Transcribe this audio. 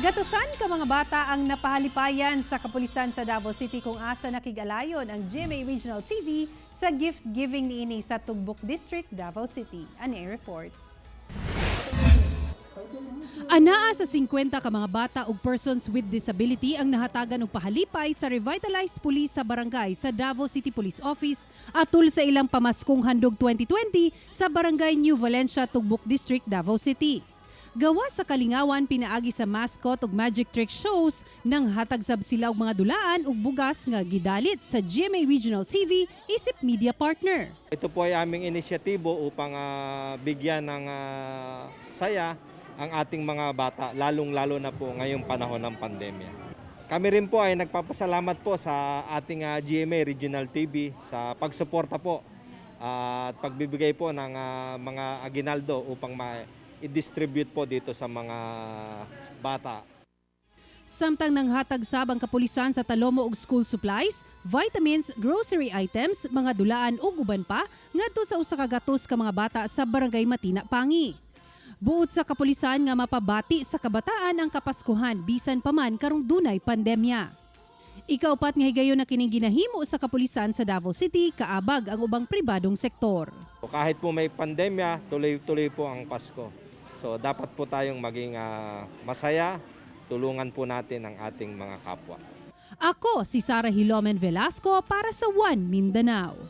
Gatusan ka mga bata ang napahalipayan sa kapulisan sa Davao City kung asa nakig-alayon ang GMA Regional TV sa gift giving niini sa Tugbok District, Davao City. Ani ang report. Anaa sa 50 ka mga bata ug persons with disability ang nahatagan og pahalipay sa revitalized police sa barangay sa Davao City Police Office atul sa ilang pamaskong handog 2020 sa Barangay New Valencia, Tugbok District, Davao City. Gawa sa kalingawan pinaagi sa mascot ug magic trick shows nang hatag sab sila og mga dulaan ug bugas nga gidalit sa GMA Regional TV isip media partner. Ito po ay aming inisyatibo upang bigyan ng saya ang ating mga bata, lalong-lalo na po ngayong panahon ng pandemya. Kami rin po ay nagpapasalamat po sa ating GMA Regional TV sa pagsuporta po at pagbibigay po ng mga aginaldo upang ma-distribute po dito sa mga bata. Samtang nanghatag sab ang kapulisan sa Talomo og school supplies, vitamins, grocery items, mga dulaan ug uban pa ngadto sa 100 ka mga bata sa Barangay Matina, Pangi. Buot sa kapulisan nga mapabati sa kabataan ang Kapaskuhan bisan pa man karong dunay pandemya. Ikaupat nga higayon na kining ginahimo sa kapulisan sa Davao City kaabag ang ubang pribadong sektor. Kahit po may pandemya, tuloy-tuloy po ang Pasko. So dapat po tayong maging masaya, tulungan po natin ang ating mga kapwa. Ako si Sara Hilomen Velasco para sa One Mindanao.